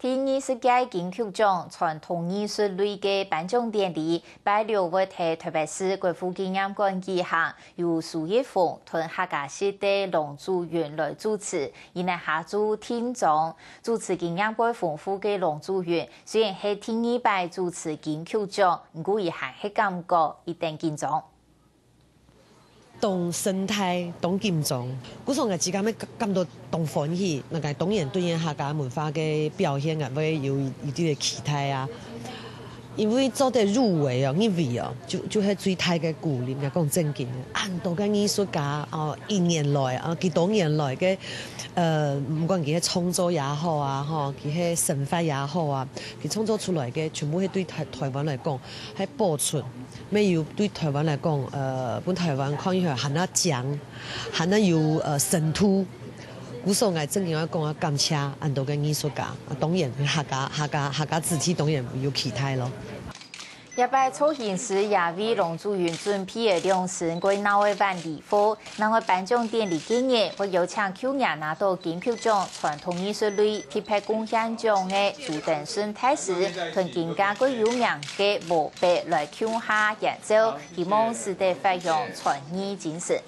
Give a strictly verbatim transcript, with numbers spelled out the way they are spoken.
第二十屆金曲獎傳統藝術類个頒獎典禮，拜六會在台北市國父紀念館舉行，由蘇一峰同客家式个郎祖筠來主持，佢等下晝定妝。主持經驗蓋豐富个郎祖筠，雖然係第二擺主持金曲獎，毋過佢還係感覺一等緊張。 當盛大，當緊張。故所𠊎自家乜感到當歡喜，𠊎當然對於客家文化个表現，𠊎會有一定个期待啊。因為做得入圍哦，入圍哦，就就係最大个鼓勵。𠊎講正經个，恁多个藝術家哦，一年來啊，幾多年來个，呃，毋管佢係創作也好啊，吼，佢係生活也好啊，佢創作出來个全部係對台台灣來講，係寶藏。 乜有對台灣來講，呃，分台灣看起來還較靚，還較有呃深度。故所𠊎正經愛講啊，感謝恁多个藝術家，啊，當然客家客家客家子弟當然有期待咯。這擺造型師也為郎祖筠準備了兩身蓋鬧个晚禮服，另外頒獎典禮今日會邀請舊年拿到金曲獎傳統藝術類特別貢獻獎个朱登順大使，同今屆蓋有名个伍佰來共下演奏， 希望使得發揚傳藝精神。